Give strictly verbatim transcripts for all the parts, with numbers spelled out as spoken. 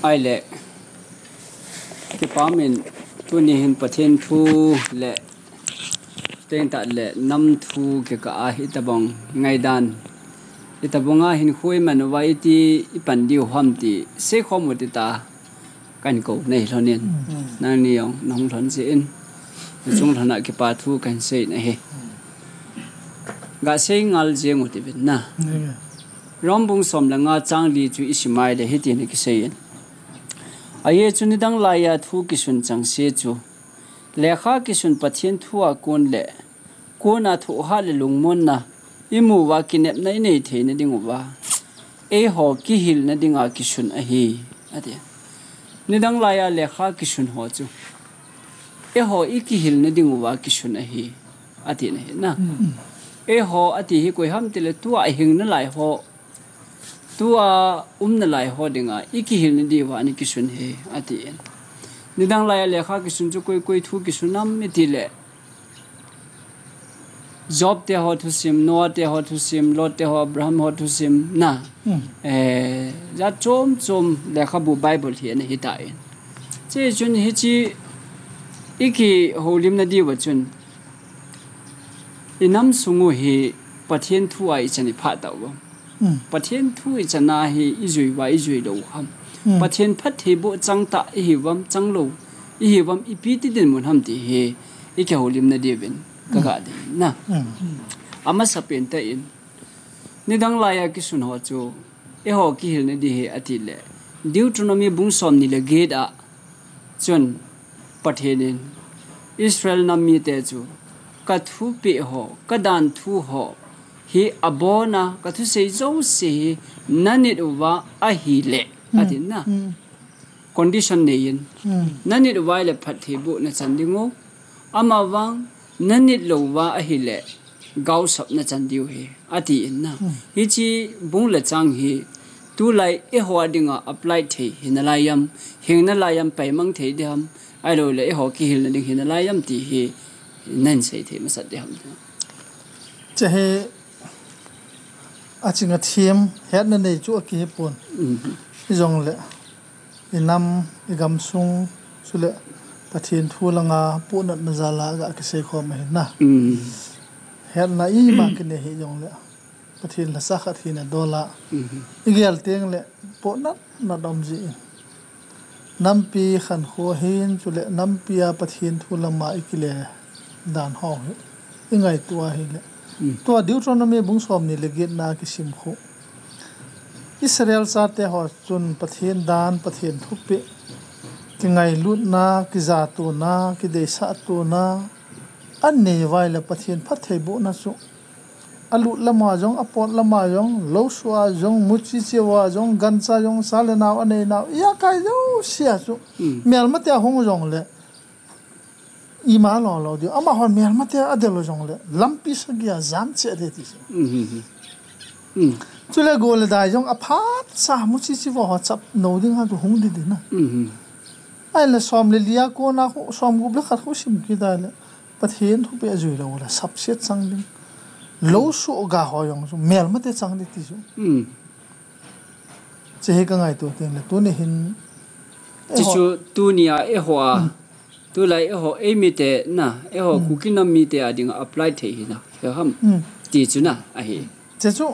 Ahile, kipa min, tuni hin Pathen thu le, tengtah le nam thu kikah a hitobang ngaidan, hitobang a hinkho iman uva iti ipan diu ham ti seikhom u ti ta, kahin kou nahi lhonin. Nangni jong nahung lhon jeh in, nachung lhon a kipa thu kahin sei nahi. Gasei ngal jeng u tivin na. Rom bung som le nga chang li chu isim a ahile hitin akisei in. Ajeh chu nidang laiya thu kisun chengse chu, lekha kisun Pathen thu a kon le, kon a thohhat le lungmonna imu uva kinepna inei theina diuva, eiho kihilna dinga kisun ahi, ati. Nidang laiya lekha kisun ho chu, eiho ikihilna diuva kisun ahi, ati nahi na. Eiho ati hi koi ham tile tua hing nalai ho, tua um nalai ho dinga, ikihilna diuva ana kisun ahi, ati. Nidang laiya lekha kisun chu koi koi thu kisun ham itile, Job te ho thusim, Noah te ho thusim, Lot te ho, Abraham ho thusim, na. Eh, jat chom chom lekhabu Bible hi ana hitan. Hiche chun hiche ikihoulimna diuva chun, inam sung u hi Pathen thu a ichan iphah tauvam. Pathen thu ichan a hi ijui uva ijui lou ham. Pathen phattheiboh chang tah ihiuvam, chang lou ihiuvam, ipi ti dinmun ham ti hi ikihoulimna diuvin kaga dei na. Amasapen tah in, nidang laiya kisun ho chu eiho kihilna di ahi atile, Deuteronomy bung somni le get a chun Pathen in Israel nam mite chu, kathupeh ho, kadan thu ho hi abona kathusei jouse hi nanit uva ahile, ati na. Condition neiyin, nanit uva ahile phattheiboh nachan diu, amavang nanit lou uva ahile gaosap nachan diu ahi, atin na. Hiche bung le chang hi tulai eiho a dinga apply thei hinalai ham, hingnalai ham, paimang thei ding ham, ahilouleh eiho kihilna ding hinalai ham ti hi nahin sei thei masat ding ham. Hiche hi aching athem, hetna nei chu akihi pon. Hijongle inam, igamsung, chule Pathen thu langa pohnatna jal a ga kisei khom ahi na. Hetna ima kinei hijongle, Pathen lhacha khat hina dol a igel tengle pohnatna um jin, nampi khankho hin, chule nampi a Pathen thu lama ikile dan ho hi ingaito ahile, tua Deuteronomy bung somni le get na kisim khu, Israel chate ho chun Pathen dan, Pathen thupeh, kingailutna, kijatona, kideisah tona anei uva ahile Pathen phattheibohna chu alut lama jong, apot lama jong, lousuh a jong, muchi cheuva jong, gancha jong, cha le nao anei nau, ijakai jousea chu melmate ahung jongle ima lolo diu. Amahon melmate adel u jongle lampi sagi a jam cheh ding ti chu. Chule gol le dai jong aphatcha muchi cheuva ho chap nou dinga chu hung ding ding na. Ahile som le li a kona khu, somgup le khat khu sim kit a le, Pathen thupeh ajui lou le sapset chang ding, lousuh ga ho jong chu melmate chang ding ti chu. Hiche hi kangaito tengle tuni hin, hiche chu tunia eiho a, tulai eiho, eimite na, eiho Kuki nam mite a dinga apply thei hina, he ham, ti chu na ahi. Hiche chu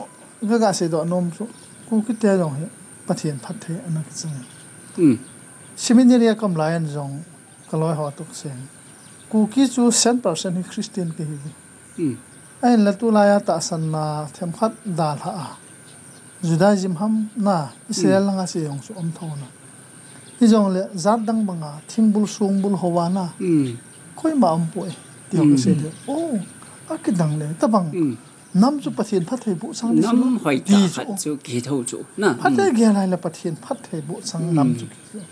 kaga seidoh nom chu, Kukite jong hi Pathen phatthei ana kichang. Seminary a kaum laiyin jong kaloi ho toh kasei, Kuki chu cent percent hi Christian kahi. Ahinla tulai a tahsanna themkhat dalha a, Judaism ham na, Israel langa sei jong chu um thou na. Hijongle jat dang banga thingbul songbul houva na, koima umpoi ti ho kasei le, o, akidang le tabang. Nam chu Pathen phattheiboh chang ding chu, nam hoitah khat chu kihi thou chu na. Phatthei gel ahile Pathen phattheiboh chang nam chu kihi thou.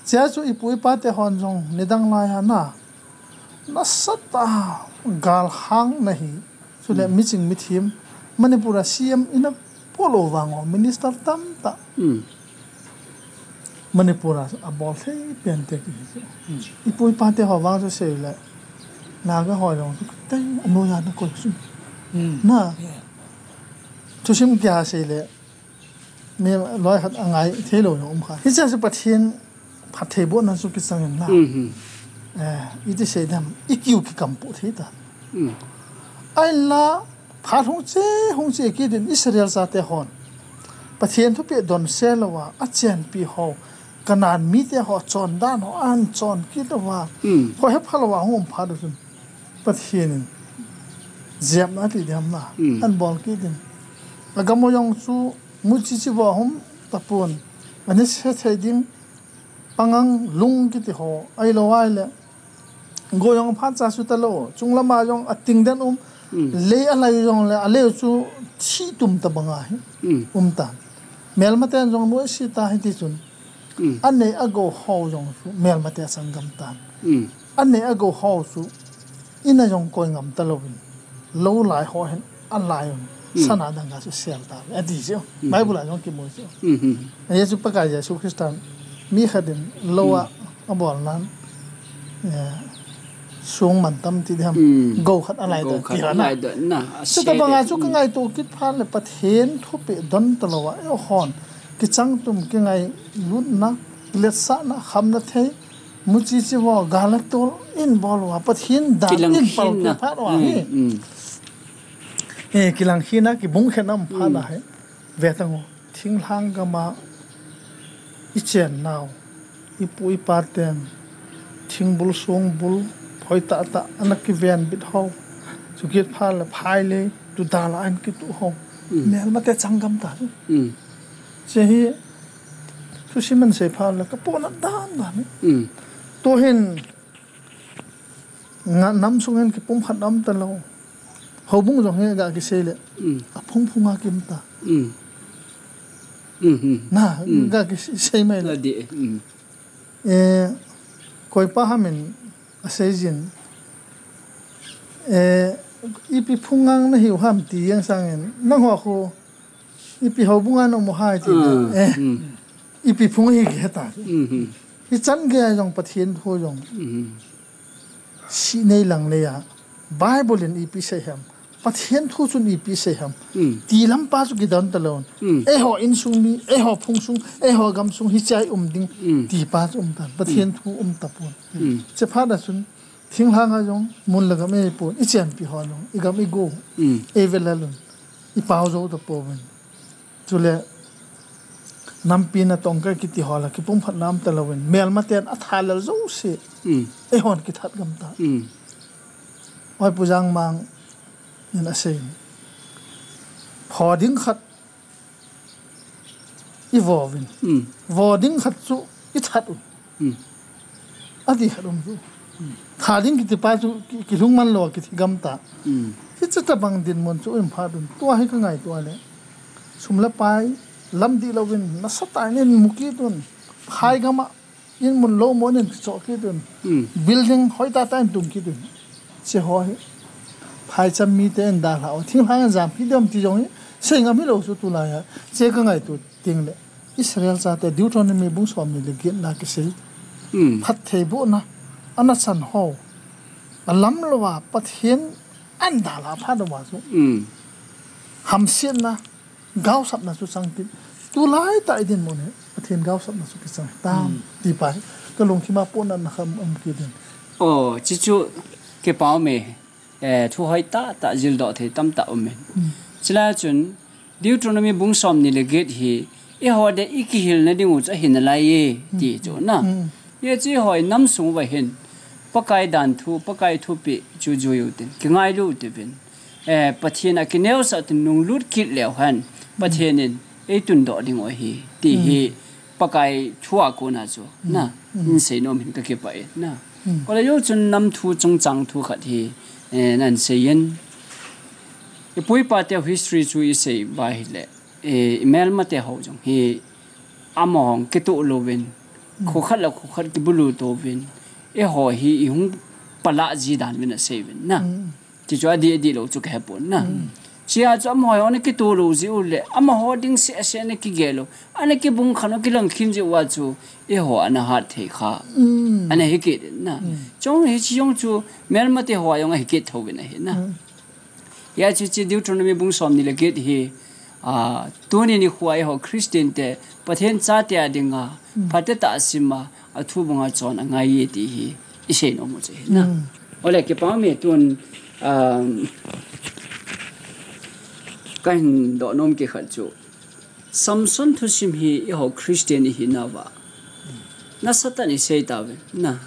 Hichea chu ipu ipate hon jong nidang laiya na, nasatah a galhang nahi, chule miching mithem, Manipur a C M ina poh lou vang u, minister tamtah Manipur a abol thei pente kihi chu. Ipu ipate ho vang chu seile, Naga ho jong chu tei anoiya nakoi chu na. Thusim kihei seile, Mi loi khat angai thei lou jong um kha. Hiche chu Pathen phattheibohna chu kichang in na. Mhm. Eh, iti sei dem, i kiu kikam pu thei ta. Mm. Ahinla, phat hung che, hung che kit in Israel chate hon Pathen thupeh don se louva, achenpi ho, Canaan mite ho, chondan ho, ahin chon kit uva. Mm. Ho hepha louva hung um phat u chun Pathen in jepna ati dem na. Mm. Ahin bol kit in. Agam u jong chu muchi chi vo hum tapon. Ana se thei ding pangang lung kiti ho. Ahilou ahile. Go jong phat cha su talou. Chunglam a jong ating den um. Mm. Lei alai jong le, alei chu thi tum tabang ahi. Mm. Um tan. Melmaten jong noise ta hiti chun. Mm. Anei ago ho jong chu melmate achang gam tan. Mm. Anei ago ho chu in a jong koi ngam talouvin. Lou lai ho hin alai un. Mm. Sana dang a chu sel ta. Ati chu. Mm. Bible a jong kimu chu. Mm, mm. Ahi chu Pakai Jesu Christan mi khat in lou a Mm. abol nan. Eh, sung man tam ti dem. Mm. Go khat alai Go dan ti khat hana. Alai dan na. Chutabang a Asei chu de. Kangaito kit phat le Pathen thupeh don talouva. Eiho hon. Kichang tum kingailutna. Kiletsahna. Khamna thei. Muchi chi vo, gal le tol in bol uva, Pathen dan Kilang in pal khin na. Kit phat uva Mm, hi. Mm. Eh, kilang khin na, kibung khen na um phat Mm. na hi. Ve tang u, thinglhang gam a i chen nau, i pu i pa ten, thingbul songbul, hoi tah tah, ana kiven bit ho. Chu kit phat le phai le, tu dal a an kitu ho. Mm. Melmate chang gam ta. Mm. Che hi, Thusim in sei phat le, ka pona dan dan. Mm. Tu hin, nga nam sung hin kipumkhat um talou. Houbung jong hi ga kisei le, Mm. aphung phung a kim ta. Mm. Mm, mm. Na, Mm. ga kisei mai le. La di, mm. Eh, koi pa ham in, asei jin. Eh, ipi phung ngang na hiu ham ti jeng sang in. Nang ho khu, Ipi houbung a na um u ham ti Ah, le. Eh. Mm. Ipi phung hi ke ta. Mm-hmm. Hichan gei a jong Pathen thu jong. Mm-hmm. Si nei lang le ya. Bible in ipi sei ham. Pathen thu chun ipi sei ham. Mm. Ti lam pa chu kidon talou. Mm. Eiho insung mi, eiho phung sung, eiho gam sung hichai um ding. Mm. Ti pa chu um tan. Pathen Mm. thu um tapon. Mm. Che phat a chun Thinglhang a jong, mun le gam eipon, i chenpi ho jong, i gam i go, Mm. ei velel un, i pao jou tapouvin. Chule, nampi natong kiti ho la, kipumkhat na um talouvin, melmaten atha lel jouse, Mm. eihon kithat gam ta. Mm. Oi Pu Jangmang in asei. Pho ding khat i vo uvin. Mm. Vo ding khat chu i that un. Mm. Ati khat um chu. Mm. Tha ding kiti pa chu ki, kilhung man lou kiti gam ta. Mm. Hiche tabang dinmun chu um phat un. Tua hi ka ngaito le. Sum le pai lam dih louvin nasa tah in mu kit un. Phai gam a In mun lou mo nin kichoh kit un. Hmm. Building hoi tah tah in tung kit un. Che ho hi. Phaicham mite in dalha u. Thinglhang in jampi dom ti jong hi. Sei ngam hilou chu tulai a. Che ka ngaito teng le. Israel chate Deuteronomy bung som ni le get na kisei. Hmm. Phattheibohna. Ana chan ho. Alam louva Pathen in dalha phat uva chu. Hmm. Hamsetna. Gaosapna chu chang kit. Tulai tah i dinmun hi. Pathen gaosapna chu kichang. Tam, Hmm. ti pa hi. Ka lungthim a pona na kham um kit in. Oh, chuchu kipa ume. Eh, thu hoi tah tah jildoh thei tamtah um in. Hmm. Chulai chun, Deuteronomy bung som ni le get hi, eiho de i kihilna ding u chu ahi nalai e, Hmm. ti chu na. Hmm. Hiche hi nam sung uva hin, Pakai dan thu, Pakai thupeh chu jui u tin, kingailu u tivin. Eh, Pathen a kineosah tin nunglut kit leu hen, Pathen in ei tundoh ding u ahi, ti hi Hmm. Pakai thu a kona chu, Hmm. na, Hmm. in seinom hin ka kipah e, na. Hmm. Kole jou chun nam thu chungchang thu khat hi, eh, nan sei in. I pu i pa te history chu i sei uva ahile, eh, i melmate ho jong hi, Amahon kitoh louvin, Hmm. kho khat le kho khat kibulu touvin, eiho hi i hung palah ji dan uvin asei uvin na. Hmm. Tichu adih adih lou chu kahepon na. Hmm. Chia chu amaho hi ana kitoh lou ji u le, amaho ding seh seh ana kigel u, ana kibung khan u kilang khin ji uva chu, eiho ana hat thei kha. Hmm. Ana hi kit na. Hmm. Chong hiche jong chu melmate ho jong ahi kit thouvin ahi na. Hmm. Hia chu chu Deuteronomy bung som ni le get hi, Ah, tuni nikho a eiho Christian te Pathen chate a dinga phatah a sima, athu banga chon angai e ti hi isei nom u chu ahi na. Ole, kipah e, tun, um, kahin doh nom khat chu, Samson thusim hi eiho Christian ihinauva nasatah in isei tauve na.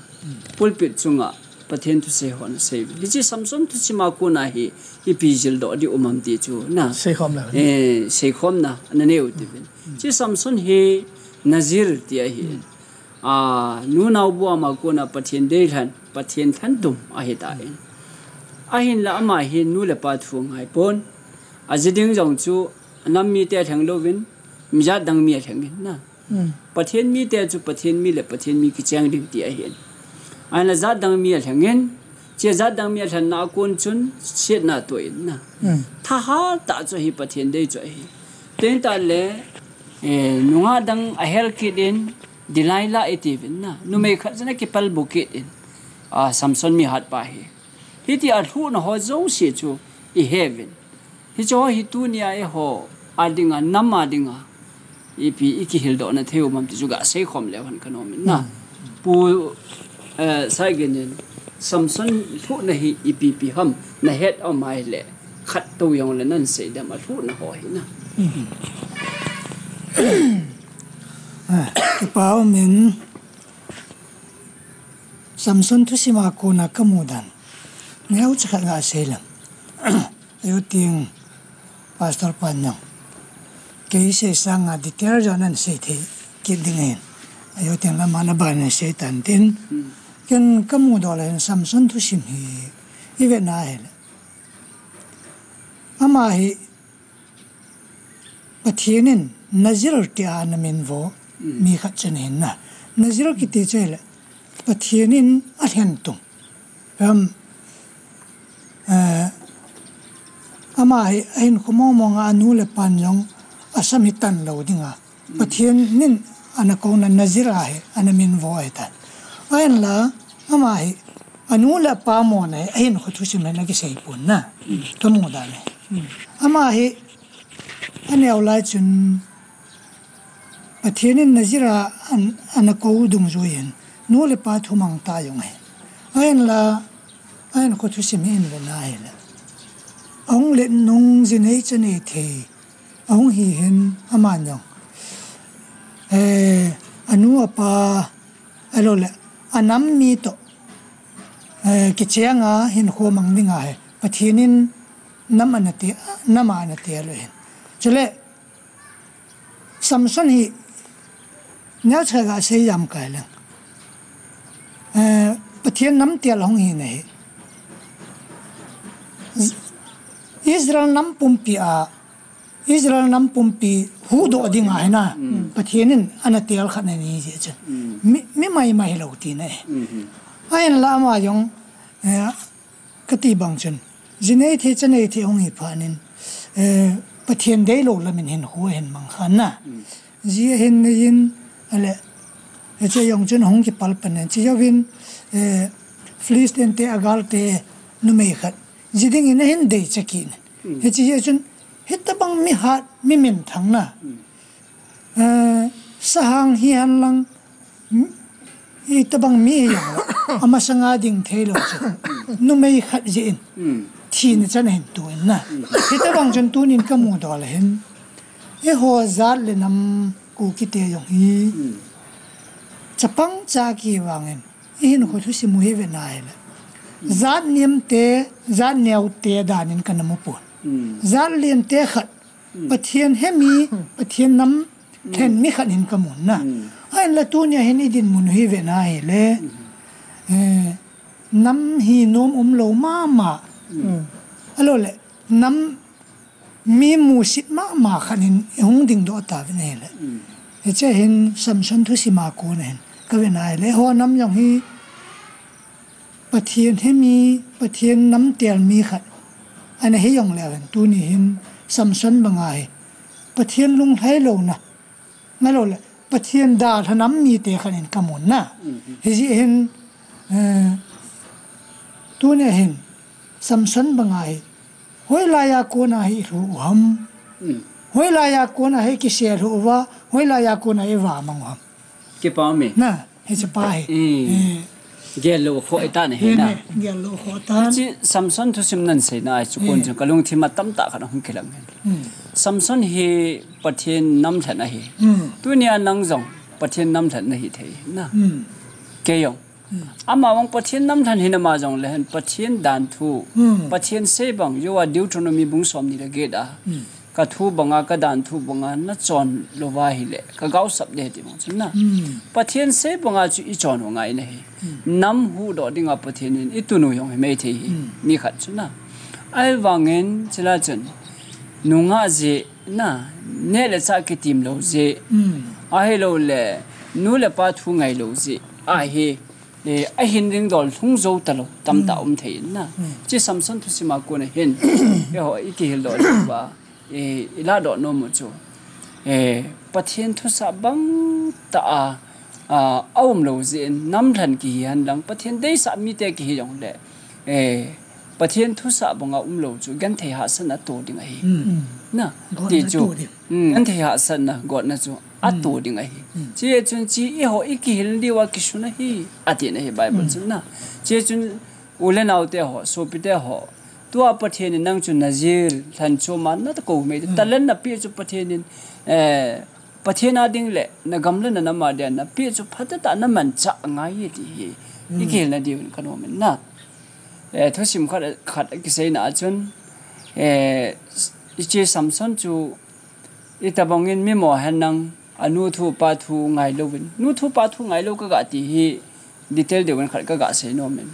Pulpit chunga Pathen thusei ho nasei uve. Hiche Samson thusim a kona hi ipi jildoh ding um am ti chu na. Seikhom le. Eh, seikhomna ana nei u hitin. Hiche Samson hi Nazir ti ahi. Ah, nu nao buam a kona Pathen deilhen, Pathen lhentum ahi tan. Ahinla ama hi nu le pa thu angai pon. Aji ding jong chu anam mite alheng louvin, jat dang mi alhengin na. Pathen mite chu Pathen mi le Pathen mi kicheng ding ti ahin. Ahinla jat dang mi alhengin, hiche jat dang mi alhenna a kon chun sietna atoh in na. Thahat tah chu ahi, Pathen dei chu ahi. Tun tah le, eh, nungah dang ahel kit in, Delilah iti uvin na. Numei khat chun akipal bu kit in. Ah, Samson mi hatpa hi. Hiti a lhuhna ho jouse chu ihe uvin. Hiche ho hi tunia eiho a dinga, nam a dinga ipi ikihildoh na thei u ham ti chu gasei khom leu hen kanom in na. Pu, eh, Saigin in Samson lhuhna hi ipi ipi ham nahet a um ahile khat tou jong le nahin sei dem, alhuhna ho hi na. Ah, kipah um in. Samson thusim a kona kamu dan neocha khat gasei leng. Ajo teng Pastor pan jong kei sei sanga detail jong nahin sei thei kit ding ahin. Ajo teng lama naban in sei tan tin. Ken kamudoh le hin Samson thusim hi ivet na ahile, ama hi Pathen in Nazir tia ana minvo mi khat chu ahin na. Nazir kiti chu ahile Pathen in alhentum. Ram, eh, ama hi ahinkho mong mong a anu le apan jong asam hi tan lou dinga Pathen in ana kouna Nazir ahi, ana minvo ahitan. Ahinla ama hi anu le apa mona hi ahinkho thusim hi ana kisei pon na. Kamu dan hi. Ama hi aneo lai chun Pathen in Nazir a an, ana kou dungjuiyin nu le apa thumang tah jong ahi. Ahinla ahinkho thusim hi ivet na ahile, ahung let nung jinei chanei thei ahung hi hin aman jong, eh, anu apa, ahilou le anam mi toh, eh, kichenga hinkho mang dinga hi Pathen in nam ana ti, nam a ana tel u ahin. Chule Samson hi neocha gasei jam kai leng, eh, Pathen nam tel ahung hi na hi. Israel nam pumpi a, Israel nam pumpi huhdoh dinga hi na, Pathen in ana tel khat ana nei jeh chun. Mi, mi maimai hilou tina ahi. Ahinla ama jong, eh, kati bang chun, jinei thei chanei thei ahung hi phat in, eh, Pathen deilou lamin hinkho ahin mang khan na. Ji ahin neiyin, ahile, hiche jong chun ahung kipal pan in, hiche jouvin, eh, Philistine te, Gaal te, numei khat ji dingin ahin deicha kit in. Hiche jeh chun, hitabang mi hat, mi minthang na. Eh, sahang hihen lang, hitabang mi hijongle, amasanga ding theilou chu numei khat jeh in thina chan ahin to in na. Hitabang chun tunin kamudoh le hin, eiho jat le nam Kuki te jong hi chapang cha kivangin, ihinkho thusim u hi ivet na ahile, jat nem te, jat neo te danin kana mu pon. Jat len te khat Pathen hemi, Pathen nam lhen mi khat hin kamun na. Ahinla tunia hin idinmun u hi ivet na ahile, eh, nam hi nom umlou mama, ahilou le nam mi musit mama khat in ihung dingdoh tauvin ahile, hiche hin Samson thusim a kon ahin kavet na ahile, eiho nam jong hi Pathen hemi, Pathen nam tel mi khat ana hi jongleu hen, tuni hin Samson banga hi Pathen lunglhai louna, ahilou le Pathen dalha nam mite khat in kamun na. Hijeh hin, eh, tunia hin Samson banga hi hoilai a kona hi ilhu u ham, Hoilaiya kona hi kisel uva, hoilaiya kona i vamang ham. Kipa mi. Na, hiche pa hi. Mm. Eh. Gel lou kho i tan hi na. Gel lou kho tan. Hiche Samson thusim nan seina chu kon chu ka lungthim a tamtah khat hung kilang. Mm. Samson hi Pathen namlhen ahi. Mm. Tunia nang jong Pathen namlhen nahi thei na. Mm. Kei jong. Mm. Ama vang Pathen namlhen hina ma jong le hen Pathen dan thu. Mm. Pathen sei bang, Joa Deuteronomy bung som ni le get a. Mm. Ka thu banga, ka dan thu banga, na chon louva hile, ka gaosap de ti bang chun na. Mm. Pathen sei banga chu i chon u ngai na hi. Mm. Nam huhdoh dinga Pathen in i tunu jong hi mai thei hi. Mm. Mi khat chun na. Ahivangin chila chun nungah jeh na, neh le chah kitim lou jeh. Mm. Ahilou le, nu le pa thu ngai lou jeh. Ahi, eh, ahin ding dol lhung jou talou, tamtah um thei in na. Mm. Hiche Samson thusim a kon a hin, eiho i kihil doh lou va, eh, i ladoh nom u chu. Eh, Pathen thusah bang tah a, a, a um lou jeh in, namlhen kihi hen lang, Pathen deisah mite kihi jong le, eh, Pathen thusah banga um lou chu, genthei hahsatna to ding ahi. Mm. Na, gotna ti chu. To ding. Mm, genthei hahsatna, gotna chu, a to ding ahi. Mm. Hiche chun hiche eiho i kihil diu a kisun ahi, ati na hi Bible chun na. Hiche chun u le nao te ho, sopi te ho. Tua Pathen in nang chu na jil, lhan chom a na ta kou mai. Mm. Talent na pe chu Pathen in, eh, Pathen a ding le, na gam le na nam a dia na pe chu phatah tah na manchah ngai ti hi. Mm. I kihil na diu in ka nom in na. Eh, thusim khat, khat a kiseina a chun, eh, hiche Samson chu, i tabang in mi mo hen lang, a nu thu pa thu ngai louvin. Nu thu pa thu ngai lou ka ga ti hi, detail deu in khat ka ga sei nom in.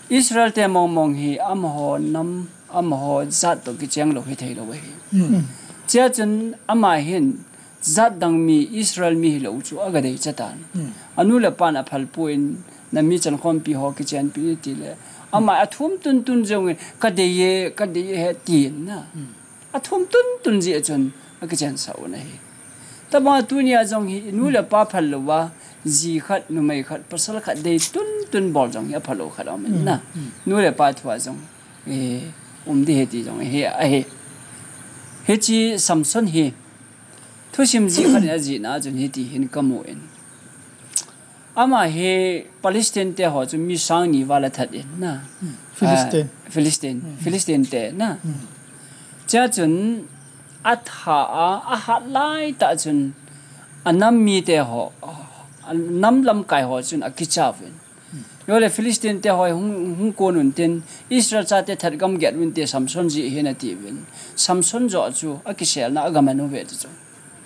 Israel te mong mong hi, amaho nam, amaho jat to kicheng lou hi thei lou hi. Mm. Hiche chun ama hin, jat dang mi, Israel mi hilou chu aga dei cha tan. Mm. A nu le pan a phal poi in, na mi chankhompi ho kichenpi in ti le. Ama a thum tun tun jong in, ka dei e, ka dei e he ti in na. Mm. A thum tun tun jeh chun, a kichen sa u na hi. Tabang a tunia jong hi, i nu le pa phal louva, ji khat, numei khat, pasal khat, dei tun tun bol jong hi, a phal lou khat um in na. Mm. Nu le pa thu a jong, eh, um di he ti jong hi, ahi. Hiche Samson hi, thusim jih khat in a jihna chun hiti hin ka mu in. Ama hi Palestine te ho chu mi sang ni val a that in na. Hmm. Philistine. Ah, Philistine. Hmm. Philistine te na. Hmm. Hiche chun a that a, a hat lai tah chun a nam mi te ho, a nam lamkai ho chun a kicha uvin. Jole Philistine te ho hung, hung kon un tin, Israel chate that gam get un te Samson jeh hin ati uvin. Samson joh chu a kiselna a ga man uve ti chu.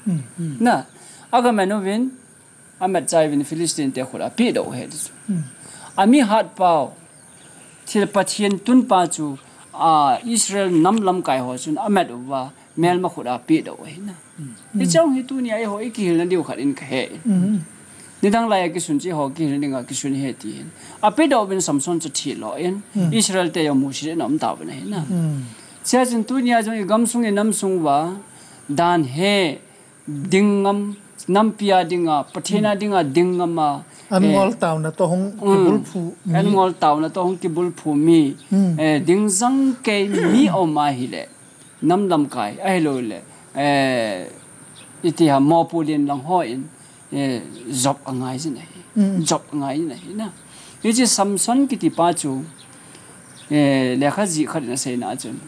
Hmm. Na, a ga man uvin, a mat chai uvin Philistine te khut a peh doh u ahi ti chu. Hmm. A mi hat pau, thil Pathen tun pa chu, a, Israel nam lamkai ho chun a mat uva, melma khut a peh doh u ahi na. Hmm. Hiche hi tunia eiho i kihil na diu khat in ka he in. Hmm. Nidang lai a kisun chu eiho kihil na dinga kisun ahi ti in. A peh doh uvin Samson chu thi lo in, hmm, Israel te jong musit in a um tauvin ahi na. Hmm. Hiche chun tunia jong i gamsung i namsung uva, dan he, ding ngam, nampi a dinga, Pathen a dinga, ding ngam a, an, eh, ngol tauna toh hung, mm, kibulphu mi. An ngol tauna toh hung kibulphu mi. Mm. Eh, ding jang kei mi um ahile, nam lamkai, ahilou le, eh, iti ham, mopo lien lang ho in, eh, jop angai jin ahi. Mm. Jop angai jin ahi na. Hiche Samson kiti pa chu, eh, lekha jih khat in a seina chun.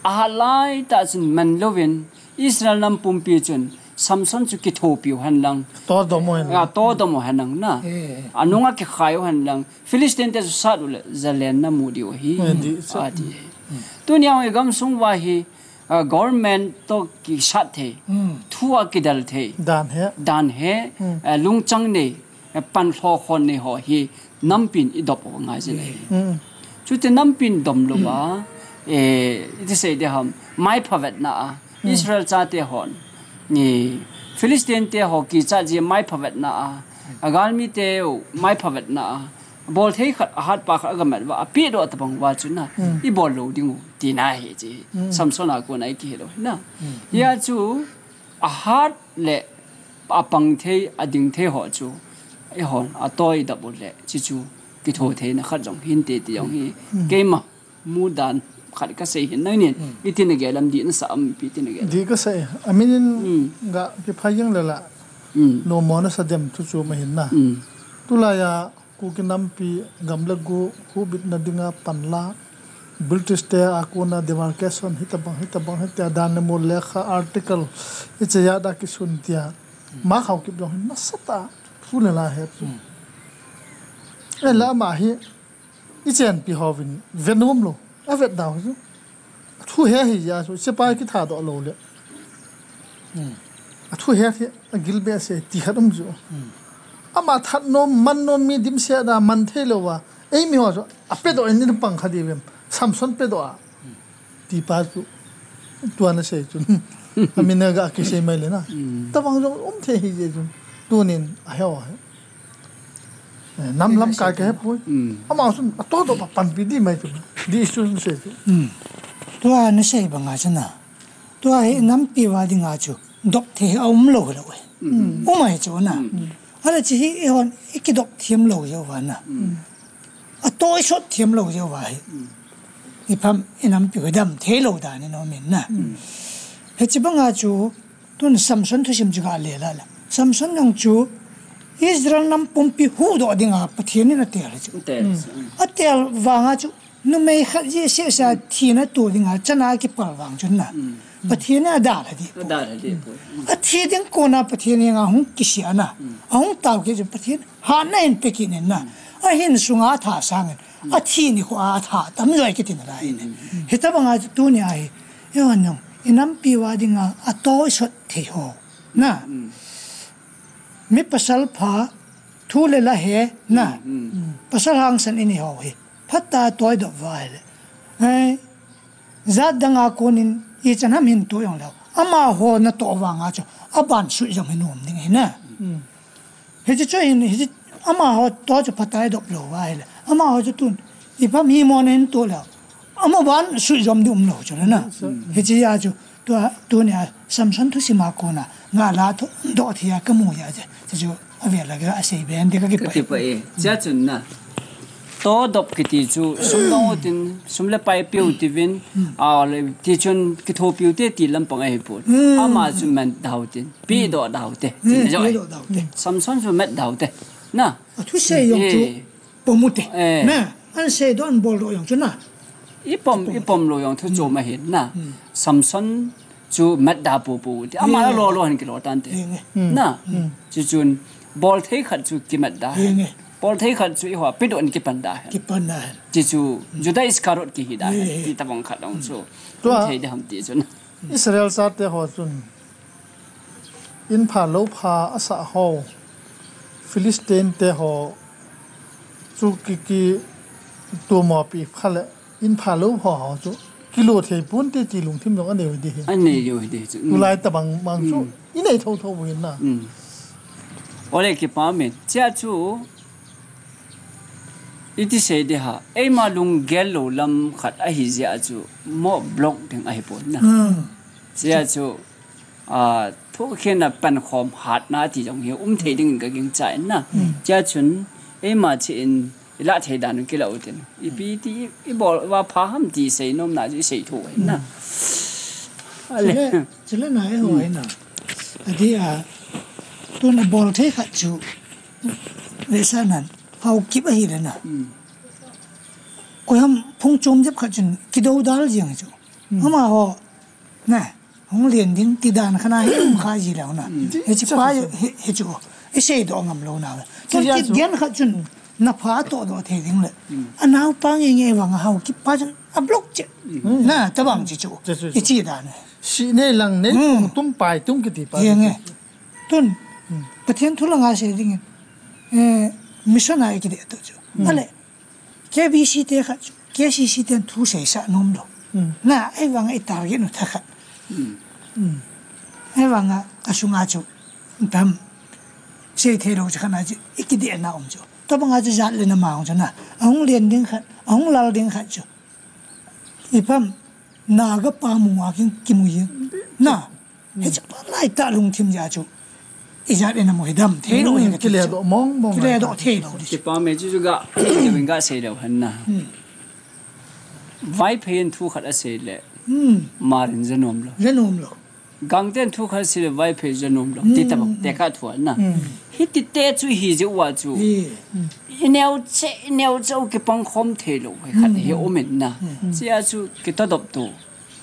A hat lai tah chun man louvin, Israel nam pumpi chun Samson chu kithopi u hen lang. To dom u hen lang. A, to dom u hen lang na. Eh. A nunga kikhai u hen lang. Philistine te chu sat u le, jalen na mu diu ahi. Eh, di, sa- A ti. Mm. Tunia i gamsung uva hi, a, government toh kisat thei. Mm. Thu a kidel thei. Dan he. Dan he, mm, a, lungchang nei. Eh, panlho khon nei ho hi nampin i dop u ngai jin ahi. Mm. Chuti nampin dom louva, eh, iti sei di ham, maipha vetna a, mm, Israel chate hon, ni Philistine te ho kicha jeh maipha vetna a, a galmi te u maipha vetna a, bol thei khat, a hat pa khat a ga mat uva, a peh doh tabang uva chu na, mm, i bol lou ding u, tina ahi chi. Mm. Samson a kon a i kihil u na. Mm. Hia chu, a hat le a pang thei, a ding thei ho chu, eihon a toi dap u le, chi chu kitho theina khat jong hinte ti jong hi, mm, keima mudan khat kasei hin nangin. Iti nagel em, dih nasa em, ipi iti nagel em? Dih kasei. Amin in ga kiphai jeng le la. Lungmonna sa dem thu chu ma hin na. Tulai a Kuki nampi gam le go hubitna dinga panla, British te a kona demarcation hitabang, hitabang, hitia dan le mol lekha article hiche a da kisun tia. Ma Haokip jong hin nasatah a thu le la he chu. E la ma hi i chenpi hovin ve nom lou. A vet dau chu. A thu he hi ja chu, sepai kithadoh lou le. A thu he hi, a gil behseh ti khat um chu. Ama that nom, man nom mi dimset a man thei lou a. Eimi ho chu, a pedoh in in pang kha diu vem. Samson pedoh a. Ti pa chu. Tua na sei chu. Amin a ga kisei mai le na. Tabang jong um thei hi je chu. Tunin a he o he. Eh, nam lam kai ka hepoi. Ama chun a todoh pa panpi di mai chu. Di chu sei chu. Tua na sei banga chu na. Tua hi nampi uva dinga chu dop thei a um lou lou e. Um ahi chu na. Ahile chu hi eihon i kidop thiem lou jeh uva na. A to i sot thiem lou jeh uva hi. I pham i nampi u dam thei lou dan in um in na. Hiche banga chu Tun Samson thusim chu ga le la la. Samson jong chu Israel nam pumpi huhdoh dinga Pathen in a tel chu. A tel vanga chu numei khat jeh seh sa thina to dinga chana kipal vang chun na. Pathen in a dalha dih. A thi ding kona Pathen in a hung kisei na. A hung tao kit chu Pathen hatna in pe kit in na. A hin sunga a tha sangin. A thi nikho a tha tamjo a kitin lai in. Hitabanga chu tunia hi. Eihon jong, i nampi uva dinga, a to i sot thei ho. Na. Mi pasal pha, thu le la he, na. Pasal hangsan i nei ho hi. Phatah a to i dop uva ahile. Eh, jat danga konin, ichan ham hin tu jong leu. Amaho na to vanga chu, aban sui jong hin um ding ahi na. Hiche chu hin, hiche amaho to chu phatah a i dop lou uva ahile. Amaho chu tun, i pham hi mo na hin to leu. Amaban sui jom di um lou chu na. Hiche a chu, tua, tunia Samson thusim a kona, nga la to, doh thei a ka mu a chu. Chu chu, a vel a ka sei ben di ka kipah. Ka kipah e. Chia chun na. To dop kiti chu, sum dong u tin, sum le pai piu tivin, a le, ti chun kithopiu te ti lampang ahi pon. Ama chu man dau tin. Pi doh dau te. Pi doh dau te. Samson chu met dau te. Na. A thusei jong chu pom u te. Na. An sei doh an bol doh jong chu na. I pom, i pom lou jong thu chom ahi na. Samson chu met da pu pu te. Ama la lo lo han kilo tan te. Na. Chu chun bol thei khat chu kimet da. Bol thei khat chu i ho pi doh an kipan da. Kipan da. Chu chu Judas Iscariot kihi da. Ti tabang khat dong chu. Tua thei de ham ti chu na. Israel chate ho chun, in pha lou pha asah ho, Philistine te ho, chu ki, kitumo pi kha le, in pha lou pha ho chu, kilo thei pon te ti lungthim jong anei u hi di hi. Anei u hi di chu. Tulai tabang bang chu, i nei tho tho u hin na. Ole kipah e, chia chu, iti sei di ham, eima lunggel lou lam khat ahi jeh a chu, mo block ding ahi pon na. Chia chu, a, thukhen a pankhom hatna ti jong hi um thei ding in ka gingcha in na. Chia chun, eima chi in, i la thei dan u kila u tin. Ipi ti, i, i bol uva pha ham ti sei nom na chu i sei tho u hin na. Ale. Chule, chule na e ho hin na. Ati a, tun a bol thei khat chu. Vesa nan, Haokip ahi le na. Koi ham phung chom jep khat chun, kidou dal jeng chu. Amaho, na, hung len ding, ti dan khat na, hi um kha ji leu na. Hiche pa, hi, hi chu, i sei doh ngam lou na. Chun kit gen khat chun, na pha to doh thei ding le. A naopa nge nge vang a Haokip pa chun, a block che. Na, tabang chi chu. I chi dan. Si nei lang nei, tum pai tum kiti pa. Hi nge. Tun, Pathen thu langa sei dingin, eh, mission a i kideh to chu. Ale, K B C te khat chu, K C C ten thu seisah nom lou. Na, ahivanga i target u thakhat. Ahivanga, asunga chu, tam, sei thei lou chu khat na chu, i kidehna um chu. Tabanga chu jat le na ma um chu na, ahung len ding khat, ahung lal ding khat chu. I pham, Naga pa mu a kin kimu jeng. Na, hiche pa lai tah lungthim jeh a chu. Ijat in amu hi dam thei lou hi kile doh mong mong. Kile doh thei lou. Kipah e chu chu ga, ga sei leu hen na. Vaiphei in thu khat asei le, hmm, Hmar in ja nom lou. Ja nom lou. Gangte in thu khat asei le Vaiphei ja nom lou. Hmm. Ti tabang, tekah thu ana. Hmm. Hiti te chu hi jeh uva chu. Hi. Hmm. I neo cheh, i neo cheh u kipang khom thei lou. Hi khat, hmm, hi um in na. Hmm. Chia chu kitadop tu.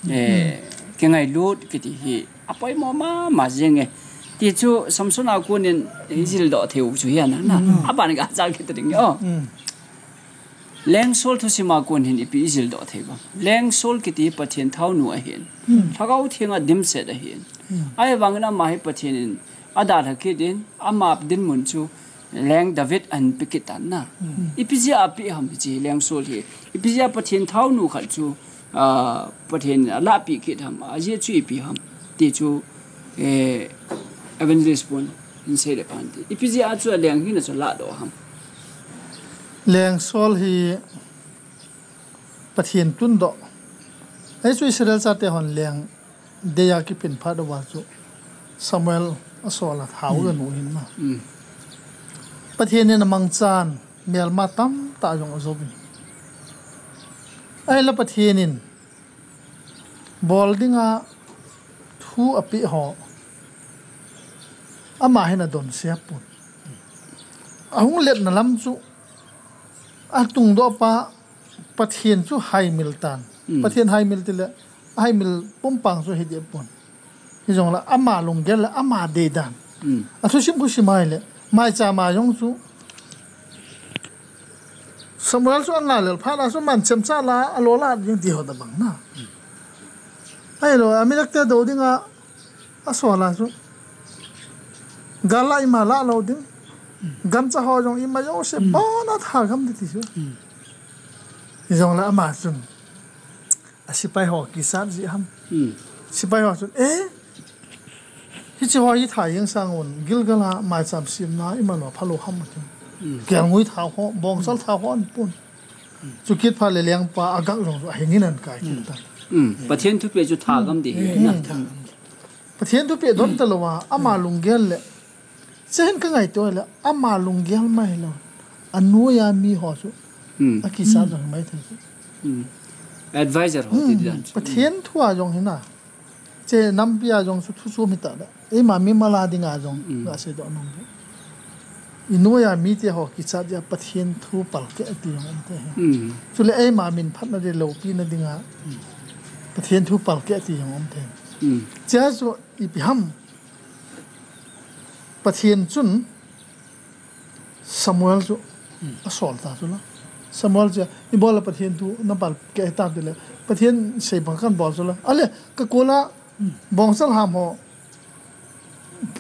Eh, kingailut kiti hi apoimo mama jing e. Ti chu Samson a kon in i jil doh thei u chu hi ana na. Hmm. Aban ga cha kiti ding o. Hmm. Lengsol thusim a kon hin ipi i jil doh thei vang. Lengsol kiti Pathen thaonu ahin. Hmm. Lhagao Theng a dimset ahin. Hmm. Ahivangin ama hi Pathen in adalha kit in, ama dinmun chu Leng David ahin pe kit tan na. Hmm. Ipi jeh a ape ham hiche Lengsol hi. Ipi jeh a Pathen thaonu khat chu, ah, Pathen in alahpeh kit ham. Ajeh chu ipi ham. Ti chu, eh, Evangelist pun in sei le phan ti. Ipi jeh a chu a leng hina chu ladoh ham. Lengsol hi Pathen tundoh. Hichu Israel chate hon leng dei a kipin phat uva chu Samuel asol a thao, hmm, anu hin na. Hmm. Pathen in amangchan melma tamtah jong ajouvin. Ahinla Pathen in bol dinga thu apeh ho ama hin adonse pon. Ahung letna lam chu atungdoh pa Pathen chu haimil tan. Mm. Pathen haimil tile, haimil pumpang chu hideh pon. Hijongle ama lunggel le ama deidan. Mm. Athusim khu sim a ahile, maicham a jong chu Samuel chu anga lel phat a chu man chemcha la, alo la ding ti ho tabang na. Ahilou, ami lak te do dinga, asol a chu. Gal la ima la lou ding. Gancha ho jong ima jouse, mm, bon a thagam ding ti chu. Mm. Hijongle ama chun. Asepai ho kisat jeh ham. Hmm. Sepai ho chun, eh, hiche ho hi tha jeng sang un, Gilgal a maicham semna iman uva phalou ham ati. Hmm. Kelngoi thao ho, bongsal thao ho ahin pon. Hmm. Chukit phat le lengpa Agag jong chu ahing in ahin kai kit tan. Hmm. Pathen thupeh chu thagam ding hi, hmm, na. Thagam ding. Pathen thupeh don talou a, ama, hmm, lunggel le Che hin ka ngaito le, ama lunggel mai lou. Anoiya mi ho chu. Hmm. Akisat jong mai thei. Hmm. Advisor ho, hmm, ti dan chu. Pathen thu a jong hina. Che nampi a jong chu thu chu mi ta da. Eima mimal a dinga jong, hmm, ga seidoh nom. Anoiya mite ho kichat dia Pathen thu palkeh ti jong um thei. Hmm. Chule eima min phatna ding loupina dinga. Hmm. Pathen thu palkeh ti jong um thei. Hmm. Chea chu ipi ham. Pathen chun Samuel chu, hmm, asol ta chu la. Samuel chu, ibola Pathen thu na palkeh tam tile, Pathen sei bang kan bol chu la. Ale, ka kol a, hmm, bongsal ham ho,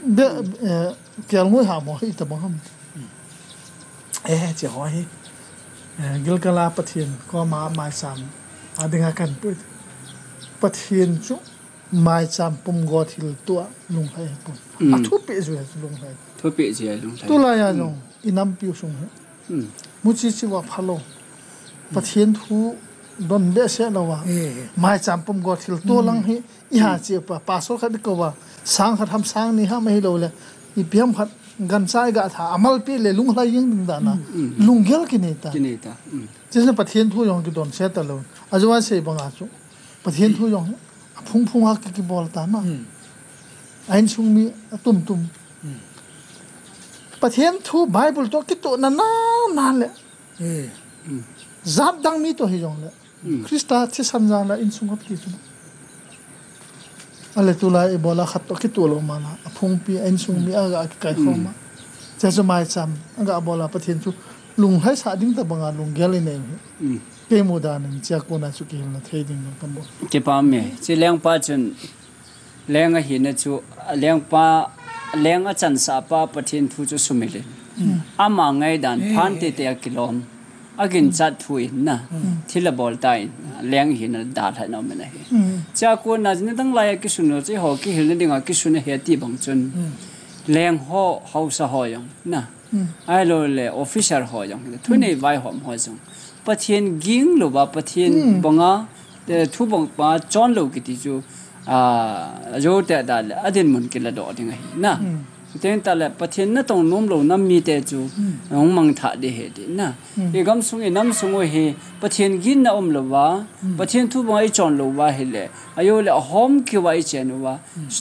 be, eh, kelngoi ham ho, hita bang ham. Hmm. Eh, che ho hi. Eh, Gilgal a Pathen, koma maicham, a dinga kan pui. Pathen chu, maicham pumgo thilto a lunglhai pon. Mm. Athupeh jeh a lunglhai. Thupeh jeh a lunglhai. Tulai a, mm, jong, i nampi u sung hi. Mm. Muchi chi uva phalou. Mm. Pathen thu don behseh lou a. Eh. Maicham pumgo thilto, mm, lang hi. I ha, mm, chi pa, pastor khat i kou va. Sang khat ham sang ni ham ahilou le. Ipi ham khat gancha i ga tha. Amal pi le lunglhai jeng ding dan a. Mm, mm. Lunggel kinei ta. Kinei ta. Mm. Chule Pathen thu jong kidonse talou. Ajo a sei banga chu. Pathen thu jong aphung phung a ki, kibol ta na. Hmm. A insung mi atum tum. Hmm. Pathen thu Bible to kitoh na na na le. Hmm. Jat dang mi to hijong le. Hmm. Christa thisan jal a insung a kichu. Ale tulai ibola khat to kitoh lou ma la. Aphung pi a insung mi, hmm, aga kikai khom a. Hmm. Chea chu maicham aga bol a Pathen thu lunglhai sah ding tabang a lunggel i nei. Hmm. Kei mudan in chea kona chu kihilna thei ding jong kan bol. Kipah e. Chi lengpa chun leng ahina chu, lengpa, leng achansah pa Pathen thu chu sumil in. Mm. Ama ngaidan, eh, phan tete a kilom. Aginchat thu in na. Mm. Thil abol ta in. Leng ahina dalha na um in ahi. Mm. Chea kona nidang lai a kisun lou chu eiho kihilna dinga kisun ahi ati bang chun. Mm. Leng ho, haosa ho jong na. Hmm. Ahilou le officer ho jong, thunei, hmm, vaihom ho jong. Pathen ging lou va, Pathen, hmm, banga, eh, thu bang pa chon lou kiti chu, ah, ajo te da le, adinmun kiladoh ding ahi na. Hmm. Teng tale Pathen natong nom lou nam mite chu hung mangthah ding ahi ti na. I gamsung i namsung u hi Pathen ginna umlou va, Pathen thu banga i chon lou va hile, ajo le ahom keuva i chen uva,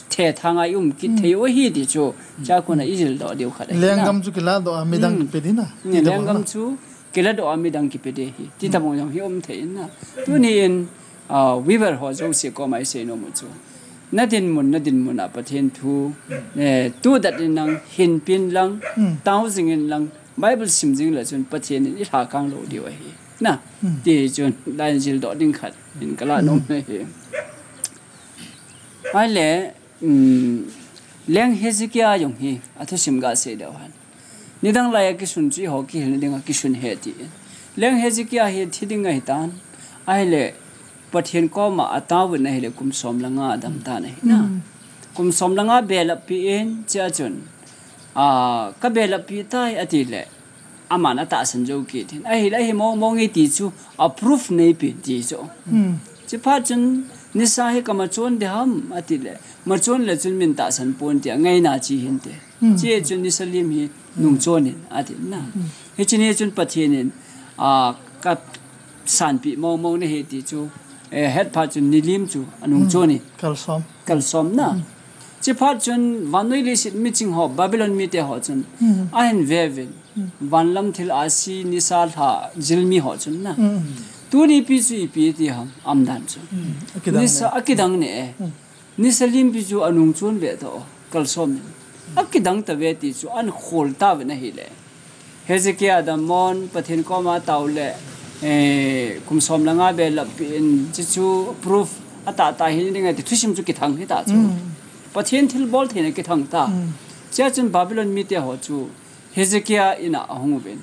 thethang a i um kit thei u ahi ti chu, chakona i jildoh diu khat ahi na. Lenggam chu kiladoh a midang kipe ding na. Lenggam chu kiladoh a midang kipe ding ahi. Ti tabang jong hi um thei na. Tuni in, ah, viewer ho jouse koma i seinom u chu, na dinmun, na dinmun a Pathen thu, eh, tudat in lang, hinpin lang, tao jing in lang, Bible sim jing le chun Pathen in i lhakang lou diu ahi. Na, ti chun, lai jildoh ding khat in kala nom ahi. Ahile, um, Leng Hezekiah jong hi, athusim gasei deu hen. Nidang lai a kisun chu eiho kihilna dinga kisun ahi ti. Leng Hezekiah hi thi ding ahitan. Ahile, Pathen koma ataovin ahile kum som le nga adam tan ahi na. Kum som le nga belap peh in, chea chun, ah, ka belap peh tai ati le, aman atahsan jou kit in. Ahile, ahi mong mong e ti chu, a proof neipen ti chu. Chuphat chun, nisa hi ka machon ding ham, ati le, machon le chun min tahsan pon ti, angaina chi hinte. Chea chun nisa lim hi nungchon in, ati na. Hiche ni chun Pathen in, ah, ka sanpeh mong mong nahi ti chu, eh, hetphat chun nilim chu anungchon in. Kalsom. Kalsom na. Chuphat chun vannoi leiset miching ho, Babylon mite ho chun, ahin ve uvin. Vanlam thil ahsi, nisa lha jil mi ho chun na. Tuni pi chu ipi ti ham, umdan chu. Akidang ne. Nisa lim pi chu anungchon ve tao, kalsom in. Akidang tave ti chu ahin khol tauvin ahile. Hezekiah adam mon, Pathen koma atao le, eh, kum som le nga belap peh in, chuchu proof atahtah hi ding ahi ti thusim chu kithang hita chu. Pathen thilbol theina kithang ta. Chea chun Babylon mite ho chu Hezekiah in a ahung uvin.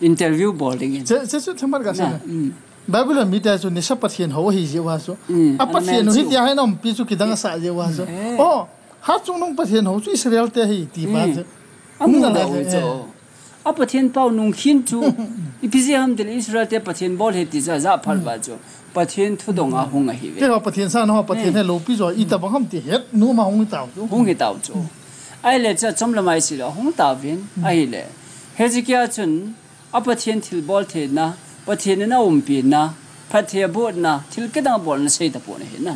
Interview bol ding in. Che, che chu themkhat gasei na. Babylon mite chu nisa pathen ho ahi jeh uva chu. A pathen u hitia hin umpi chu kidang asah jeh uva chu. Oh, Hatchungnung Pathen ho chu Israel te ahi ti pa chu. Amu da u chu. A Pathen pau nungkhin chu. Ipi jeh ham tile Israel te Pathen bol ahi ti chu ajah phat uva chu. Pathen thudong a hung ahi ve. Keiho Pathen sang ho Pathen he loupi jo itobang ham ti het nom a hung hitau chu. Hung hitau chu. Ahile chu achom lamai sila hung tauvin. Ahile. Hezekiah chun A Pathen thilbol theina, Pathen in aumpina, phatthei abohna, thil kidang abolna sei tapon ahi na.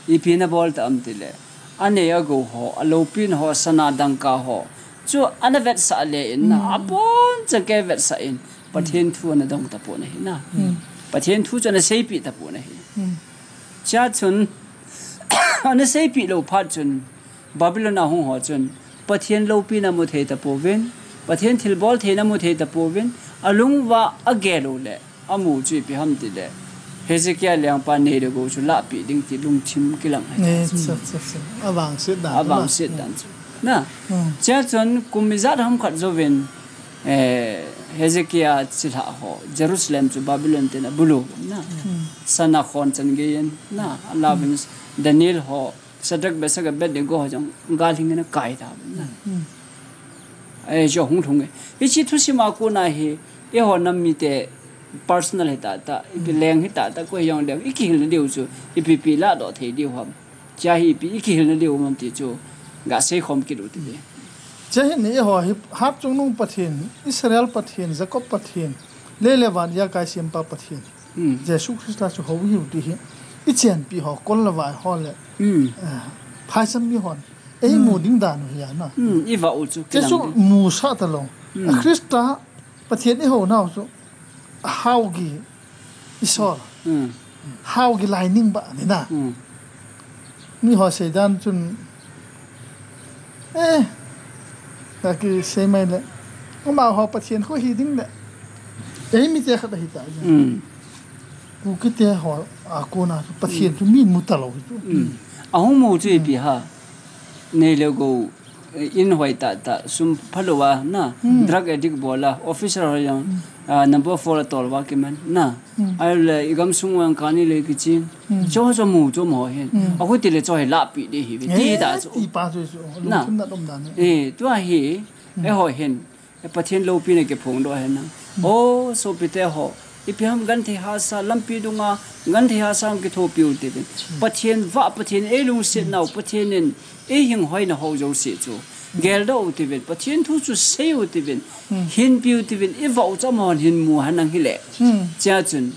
Ipi nabol tam tile, anei agou ho, aloupina ho, sana dangka ho chu ana vetsah le in na, abonchan kei vetsah in, Pathen thu ana dong tapon ahi na. Pathen thu chu ana seipeh tapon ahi. Chea chun, ana seipeh lou phat chun, Babylon a hung ho chun, Pathen loupina mu thei tapouvin, Pathen thilbol theina mu thei tapouvin, alung uva agel u le, amu chu ipi ham tile, Hezekiah lengpa nei le gou chu lahpeh ding ti lungthim kilang ahi. Avangset dan chu. Na. Chea chun kum ijat ham khat jouvin, eh, Hezekiah chilhah ho, Jerusalem chu Babylon ten abulu na. Sana khon chan gei in na, alauvin Daniel ho, Shadrach, Meshach, Abednego ho jong gal hing in akai tauvin. Ei, jo hung lhung e. Hiche thusim a kona hi, eiho nam mite personal hita ta, ipi leng hita ta, koi jong leng, ikihilna diu chu, ipi pi ladoh thei diu ham. Chea hi ipi ikihilna diu ham ti chu, gasei khom kit u hite. Chea hi eiho hi, Hatchungnung Pathen, Israel Pathen, Jacob Pathen, lei le van a kai sempa Pathen. Jesu Christa chu hou ihiu ti hi, ichenpi ho, kol le vai ho le, eh, phaicham mi hon eimu ding dan u hi a na. Ivah u chu, chea chu kilang ding. Musah talou. A Christa Pathen ihounau chu, ahao gi isol. Hao gi lai ning ba ni na. Miho seidan chun, eh, kakisei mai le, amaho Pathen khu hi ding le. Eimite khat ahita. Kukite ho a kona chu Pathen chu min mu talou hi chu. Ahung mu chu ipi ham. Nei le gou, eh, in hoi tah tah, sum phalou a, na, drug addict bol a, officer ho jong, ah, number four a tol uva kiman, na. Ahile, i gamsung uva jong kani le kichen. Cho cho mu, cho mu hin. Akhu tile cho hi lahpeh ding ahi ve. Ti ta chu. Ti pa chu chu. Na. Lungthim na dom dan. Eh, tua hi, eiho hin. E Pathen loupina kiphongdoh hen lang. O, sopite ho. Ipi ham genthei hahsa, lampi dunga, genthei hahsa hung kithopi u hite uvin. Pathen vah, Pathen in eilungset nau, Pathen in eihing hoina ho jouse chu. Geldoh u tivin, Pathen thu chu sei u tivin, hinpi u tivin, i vah u chu amahon hin mu henlang hile. Chia chun,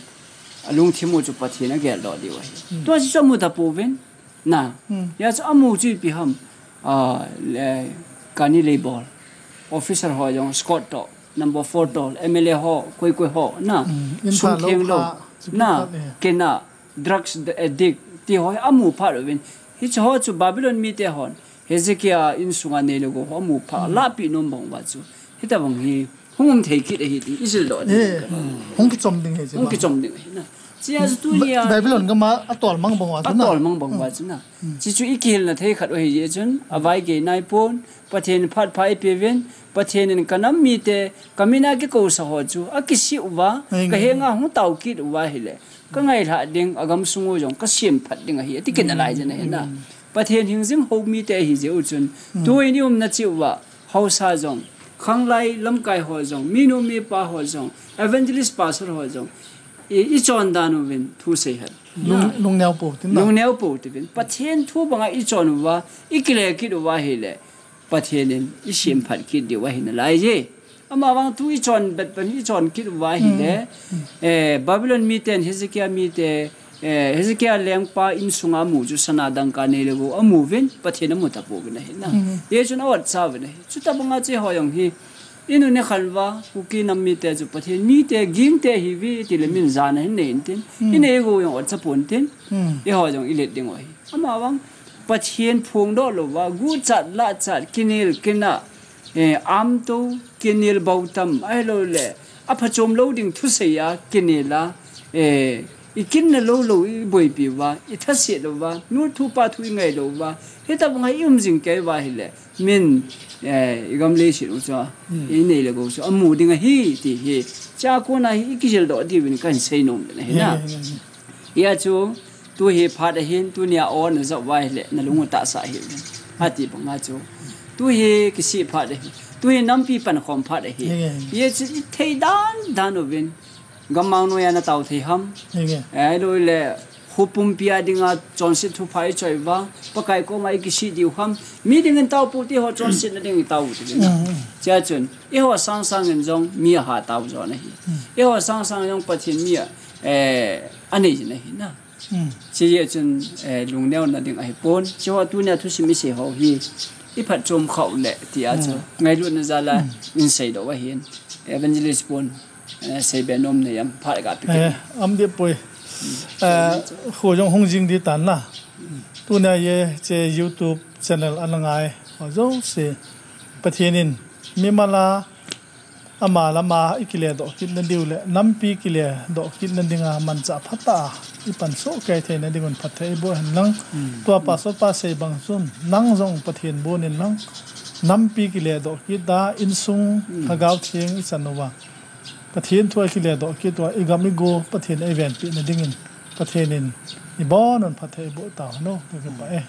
alungthim u chu Pathen ageldoh diu ahi. Tua chu amu tapouvin, na. Hia chu amu chu ipi ham, a, le, kani leibol. Officer ho jong, escort to, number four to, M L A ho, koi koi ho, na. Sum theng lou, na, kena, drugs addict, ti ho hi amu phat uvin. Hiche ho chu Babylon mite hon Hezekiah insunga neilou gou ho amu phat, lahpeh nom bang uva chu. Hitabang hi hung um thei kit ahi ti, i jildoh ding. Hung kichom ding ahi, hung kichom ding ahi na. Chia chu tunia Babylon gam a atolmang bang uva chu na. Atolmang bang uva chu na. Chi chu i kihilna thei khat u ahi jeh chun, avai gei naipon, Pathen phat pha i peuvin, Pathen in ka nam mite, ka mina kikousa ho chu, akisih uva, ka henga hung tao kit uva ahile. Ka ngailhah ding, agamsung u jong, ka semphat ding ahi, ati kit nalai jeng ahi na. Pathen hingjing ho mite ahi jeh u chun, tuin i umna cheh uva, haosa jong, khanglai lamkai ho jong, minu mipa ho jong, evangelist pastor ho jong, i, i chondan uvin, thu sei hen. Lung, lungneo pou uvin na. Lungneo pou uvin. Pathen thu banga i chon uva, i kile kit uva ahile. Pathen in i semphat kit diu ahi nalai je. Amavang tu i chon bet pen i chon kit uva ahile, eh, Babylon miten Hezekiah mite, eh, Hezekiah lengpa insunga amu chu sana dangka neilou gou amu uvin, Pathen amu tapouvin ahi na. Hijeh chun a otcha uvin ahi. Chutabanga hiche ho jong hi, i nu ne khan uva, Kuki nam mite chu Pathen mite, gingte ihiuve, tile min jana hin nei intin. I nei gou jong otcha pon tin. Eiho jong i let ding u ahi. Amavang, Pathen phongdoh louva, guchat, lahchat, kinel, kina, eh, amto, kinel bautam, ahilouleh, aphachom lou ding thusei a, kinel a, eh, i kinna lou lou, i boipi uva, i thaset louva, nu thu pa thu i ngai louva, hitabanga i um jing kei uva ahile, min, eh, i gam leiset u chu, i nei le gou chu, amu ding ahi, ti hi, chua kona hi, i kijildoh diuvin kahin sei nom le ahi na. Hia chu, tu hi phat ahin, tunia o na jot uva ahile, na lung u tahsa hih un. Ati banga chu. Tu hi kisih phat ahi. Tu hi nampi pankhom phat ahi. Hia chu i thei dan dan uvin. Gammang noiya na tao thei ham. Ahilouleh, kho pumpi a dinga chonset thupha i choi uva. Pakai koma i kisih diu ham. Mi dingin tao pou ti ho chonsetna dingin tao u ti na. Chia chun, eiho sangsang in jong mi aha tao jo na hi. Eiho sangsang in jong Pathen mi a, eh, anei jin ahi na. Hiche jeh chun, eh, lungneona ding ahipon. Hiche ho tunia thusim i sei ho hi. I phatchom khah u le tia chu. Ngailutna jal a, in seidoh u ahin. Evangelist pon, eh, seibe nom nei am phat ga pi. Eh, am deh poi. Eh, kho jong hung jing ding tan na. Tunia hiche YouTube channel ana ngai ho jouse. Pathen in mimal a Ama lama i kile doh kit na diu le, nampi kile doh kit na dinga manchah phatah a i pan soh kei theina dingun phatthei eiboh hen lang. Tua pastor pa sei bang chun, nang jong Pathen bon in lang, nampi kile doh kit a, insung Lhagao Theng i chan uva, Pathen thu a i kile doh kit uva, i gam i go Pathen ei venpi na dingin, Pathen in i bon un phatthei eiboh tau hen o, ka kipah e.